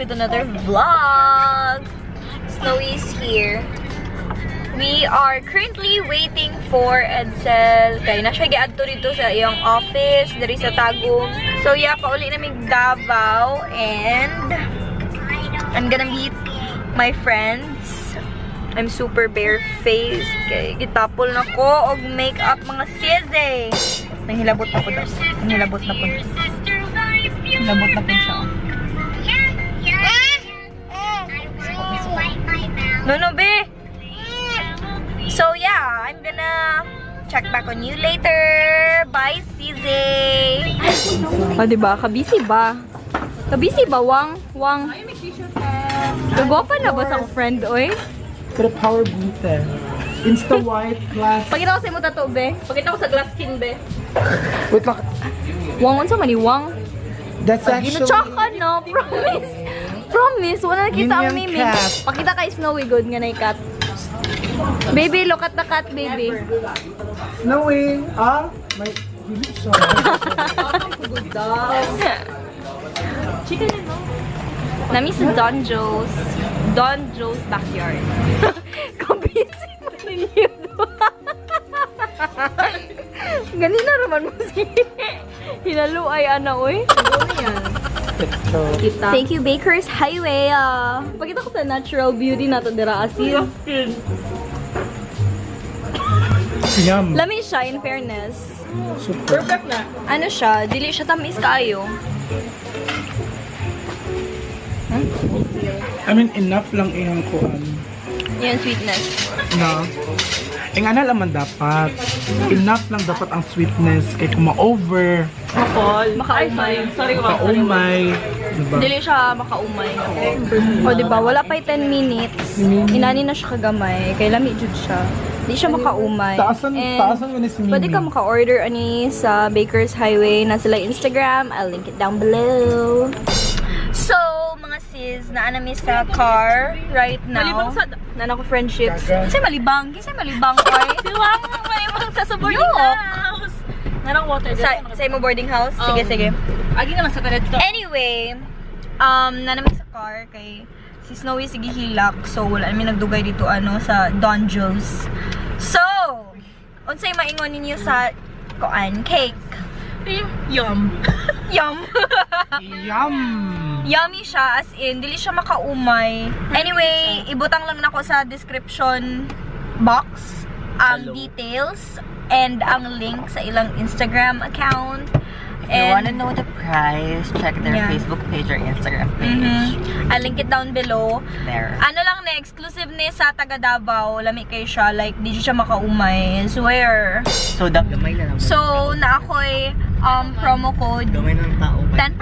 With another vlog. Snowy is here. We are currently waiting for Edsel. Kay na siya giadto dito sa iyang office, diri sa Tagum. So yeah, pauli na mig Davao and I'm gonna meet my friends. I'm super bare face. Kay gitapol na ko og makeup, mga sis eh. Nanghilabot na po daw. Nanghilabot na po. Hilabot na po siya. No, no, be! So yeah, I'm gonna check back on you later. Bye, CJ! O, diba? Kabisi ba? Kabisi ba? Wang? Wang? Kagwapa na ba sa akong friend, oy? Pero power boot eh. Insta white glass. Pakita ko sa imo tattoo, be. Pakita ko sa glass skin, be. Wait lang. Wang, unsa man ni Wang? That's actually Ginutsaka no, promise. Promise, wala nakita ang Yun yung mimi. cat. Pakita kay Snowy good nga na cat. Baby, look at the cat, baby. Snowy. Ah, may dili siya. Chicken yun, no? Nami sa Don Joe's. Don Joe's backyard. Kabisi mo ninyo. Ganina raman mo si Hinaluay, ana, oy. Picture. Thank you, Baker's Highway. Ah. Pakita ko sa natural beauty nato dira asin. Yum. Lami siya, in fairness. Super. Perfect na. Ano siya, dili siya tamis kaayo. I mean, enough lang iyang kuan. Yung sweetness. No. Ang ano laman dapat. Enough lang dapat ang sweetness. Kay kung ma-over, Makol. Makaumay. Ay, sorry. Sorry, sorry. makaumay. Diba? Dili siya makaumay. O, di ba? Wala pa 10 minutes. Inani na siya kagamay. Kay lami jud siya. Di siya makaumay. Taasan, And taasan mo ni si Mimi. pwede ka maka-order ani sa Baker's Highway na sila Instagram. I'll link it down below. So, mga sis, naa nami sa car right now. Malibang sa Nana ko friendships. Gaga. Kasi malibang. Kasi malibang, oy. Si Wang, malibang sa boarding Yok. house. Narang water. Sa imo boarding house? Sige, sige. Agi naman sa talit to. Anyway, na namin sa car kay si Snowy sige hilak. So, wala namin nagdugay dito ano sa Don Joe's. So, unsay maingon ninyo sa koan cake? Yum. Yum. Yum! Yummy siya, as in dili siya makaumay. Anyway, ibutang lang nako sa description box ang Hello. Details and ang link sa ilang Instagram account. If you wanna know the price, check their Facebook page or Instagram page. I'll link it down below. There. Ano lang na, exclusive ni sa taga Davao. Lami kay siya. Like, di siya makaumay. Swear. So, the gamay na lang. So, na ako'y promo code. Gamay na lang tao. 10%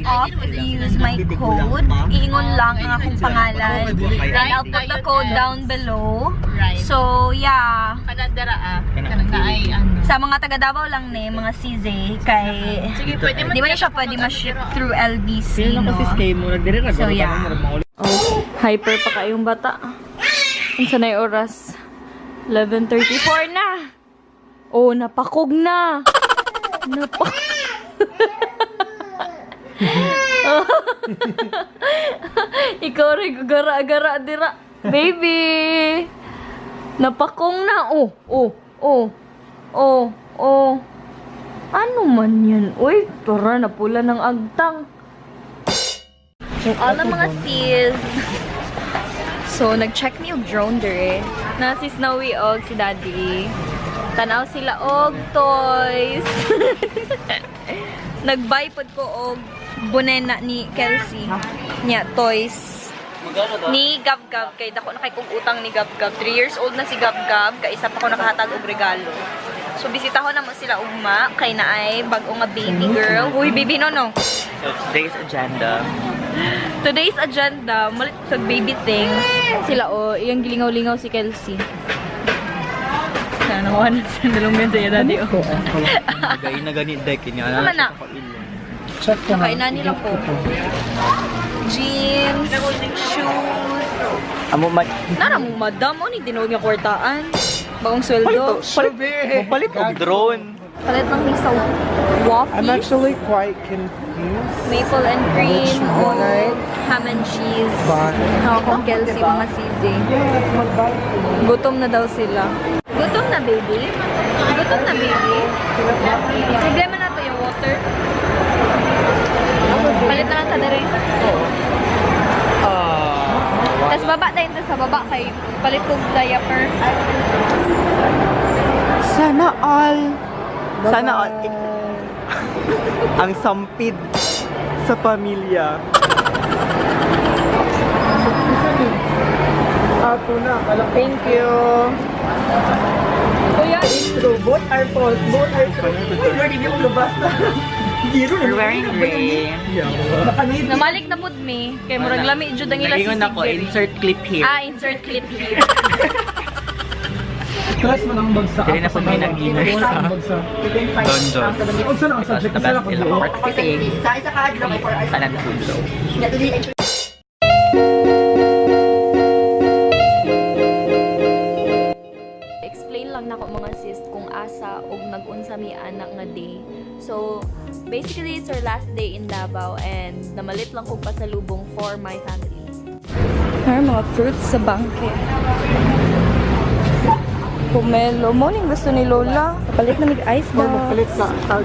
off if you use my code. Iingon lang ang akong pangalan. And I'll put the code down below. Right. So, yeah. Kanang dara ah. Kanang naay ano. Sa mga taga Davao lang ni, mga CZ, kay Sige, pwede di ba na siya pwede ma-ship through LBC, no? mo nagdiri ra So, yeah. Oh, hyper pa kayong bata. Unsa na yung oras? 11:34 na. Oh, napakog na. Napak. Ikaw rin, gara-gara dira. Baby! Napakong na. Oh. Ano man yan? Uy, tara, napula ng agtang. All ang mga sis. So, nag-check me og drone dire. Na si Snowy og si Daddy. Tanaw sila og toys. Nag-buy pod ko og bonena ni Kelsey. Nya, toys. Ni Gab Gab kay dako na kay kog utang ni Gab Gab. 3 years old na si Gab Gab, kay isa pa ko nakahatag og regalo. So bisitahon na mo sila ugma kay naay bag-o nga baby girl. Uy, baby no no. So, today's agenda. Today's agenda, malit sa baby things. Sila o, iyang gilingaw-lingaw si Kelsey. Sana nakuha na sa dalawang sa iya daddy o. Nagay na ganit deck niya. Tama na. Check ko na. Nakainan nila po. Jeans, shoes. Amo man. Nara mo madam o ni tinuod nga kwartaan. Bagong sweldo. Palit, Palit og drone. Palit lang mi sa waffles. I'm actually quite confused. Maple and cream Which o one I ham and cheese. buy? Akong Kelsey mga CJ. Yes, mag-buy. Gutom na daw sila. Gutom na, baby? Gutom na, baby? Problema na to yung water. Palit na lang ta dere. Tapos baba tayo sa baba kay palit kog diaper. Sana all. Sana all. Ang sampid sa pamilya. Ato na. Alam Thank you. Kuya, True. Both are false. Both are true. Uy, Lord, hindi ako lubas na. Zero na. You're wearing gray. Nakanit. namalik na pud mi kay murag lami jud ang ila Nagingon sisig ako, diri. insert clip here. Ah, insert clip here. Stress man ang bagsa. Dili na po may nag-dinner sa Bagsa. Don John. Unsa na ang Because subject? the Isa best na ko in buo. Park City. Tanan food show. Explain lang nako mga sis kung asa og nag-unsa mi anak nga day. So, basically it's our last day in Davao and namalit lang kog pasalubong for my family. Har mga fruits sa bangke. Pomelo. Morning gusto ni Lola. Palit na mig ice Or magpalit sa tag.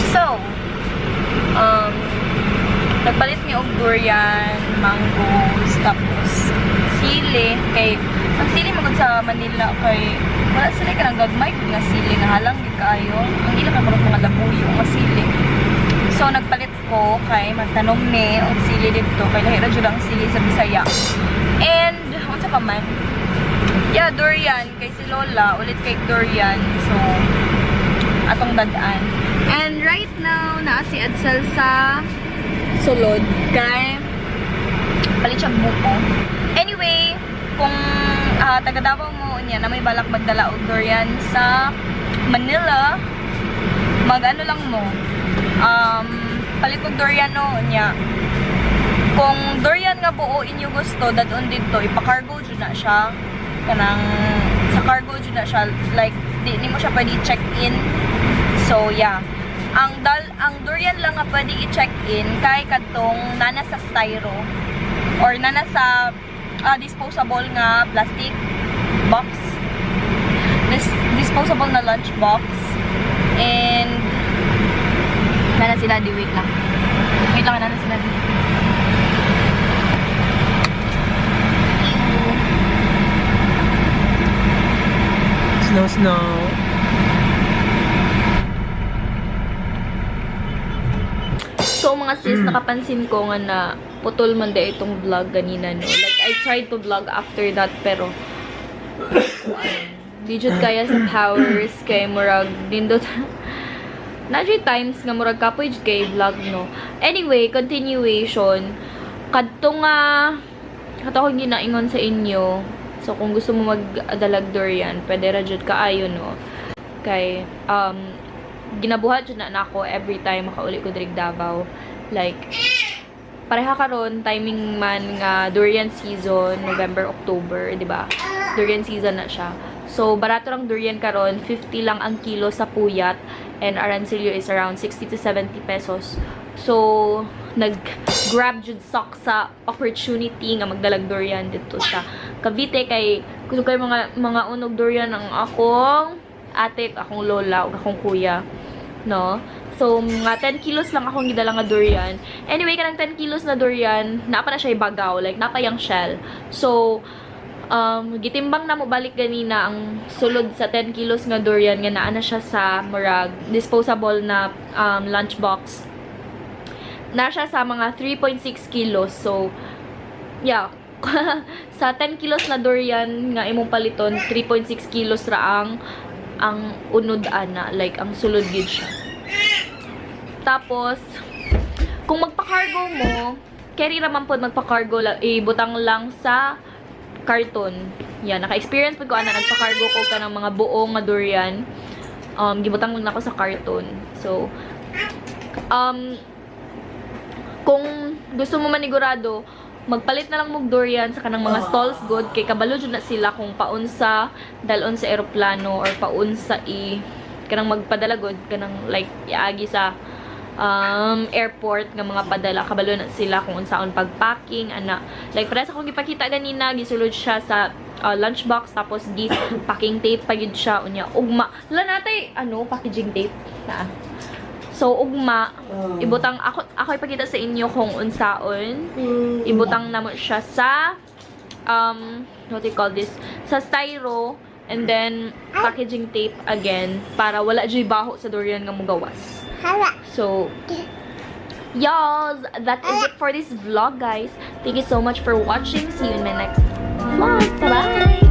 So, nagpalit mi og durian, mangoes, tapos sili. Kay, ang sili magod sa Manila kay wala sila kanang gagmay gud nga sili nga halang gid kaayo. Ang ila kay murag mga labuyo nga sili. So nagpalit ko kay magtanom mi og sili didto kay lahi ra jud ang sili sa Bisaya. And unsa pa man? Yeah, durian kay si Lola ulit kay durian. So atong dadaan. And right now, naa si Edsel sa sulod kay palit siyang buko. Anyway, kung taga Davao mo niya na may balak magdala og durian sa Manila, mag-ano lang mo. Palit og durian no niya. Kung durian nga buo inyo gusto, dadon dito, ipa-cargo jud na siya. Kanang sa cargo jud na siya, like di nimo siya pwede check in. So yeah. Ang durian lang nga pwede i-check in kay kadtong nana sa styro or nana sa disposable nga plastic box. Disposable na lunch box. And nana si Daddy, wait lang. Wait lang, nana si Daddy. Snow, snow. So mga sis, nakapansin ko nga na putol man da itong vlog ganina, no. Like, I tried to vlog after that, pero di jud kaya sa powers, kay murag nindot. Na times nga murag kapoy jud kay vlog, no. Anyway, continuation. Kadto nga kato akong ginaingon sa inyo. So kung gusto mo magdalag durian, pwede ra jud kaayo, no. Kay ginabuhat jud na nako every time makauli ko diri Davao. Like pareha karon timing man nga durian season, November, October, di ba? Durian season na siya. So barato lang durian karon, 50 lang ang kilo sa Puyat and Arancilio is around 60 to 70 pesos. So nag-grab jud sok sa opportunity nga magdalag durian dito sa Cavite kay gusto kay mga unog durian ang akong ate, akong lola, ug akong kuya, no? So, mga 10 kilos lang akong gidala nga durian. Anyway, kanang 10 kilos na durian, napa na siya ibagaw, like napa yang shell. So, gitimbang na mo balik ganina ang sulod sa 10 kilos nga durian nga naa na siya sa murag disposable na lunchbox. Na siya sa mga 3.6 kilos. So, yeah. Sa 10 kilos na durian nga imong paliton, 3.6 kilos ra ang unod ana, like ang sulod gid siya. Tapos kung magpa-cargo mo, carry ra man pod magpa-cargo lang, ibutang lang sa carton. Yan, naka-experience pod ko ana, nagpa-cargo ko kanang mga buo nga durian. Gibutang lang nako sa carton. So, kung gusto mo manigurado, magpalit na lang mog durian sa kanang mga stalls good kay kabalo jud na sila kung paunsa dalon sa eroplano or paunsa i kanang magpadala gud, kanang like iagi sa airport nga mga padala. Kabalo na sila kung unsaon pagpacking ana. Like para sa akong gipakita ganina, gisulod siya sa lunchbox, tapos gi packing tape pa gyud siya. Unya ugma la natay ano, packaging tape na. So ugma ibutang ako ipakita sa inyo kung unsaon ibutang namo siya sa what do you call this, sa styro and then packaging tape again para wala jud baho sa durian nga mugawas. So y'all, that is it for this vlog, guys. Thank you so much for watching. See you in my next vlog. Bye bye.